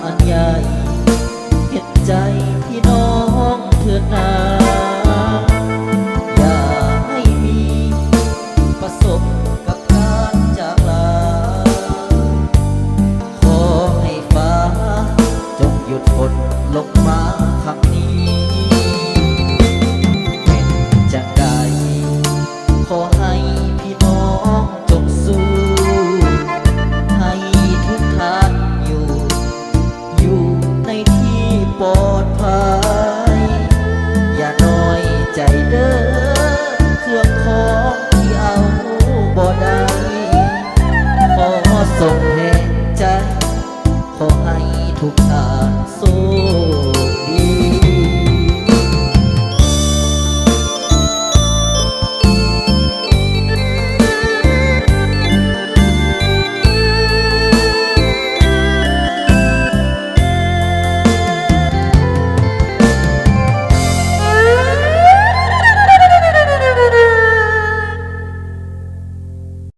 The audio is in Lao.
ອັນໃຫຍ່ ເຫັນໃຈພີ່ນ້ອງເທີນນາ ຢ່າໃຫ້ມີປະສົບກັບການຈາກລາ ຂໍໃຫ້ຟ້າຈົ່ງຢຸດຝົນລົງມາຄັ້ງນີ້ ເປັນຈັ່ງໃດ ຂໍໃຫ້ພີ່ນ້ອງຈົ່ງສູ້ ໃຫ້ທຸກທ່ານຢູ່ ຢູ່ໃນທີ່ປອດໄພ ຢ່ານ້ອຍໃຈເດີ້ ເຄື່ອງຂອງທີ່ເອົາບໍ່ໄດ້ ຂໍສົ່ງແຮງໃຈ ຂໍໃຫ້ທຸກທ່ານໂຊກ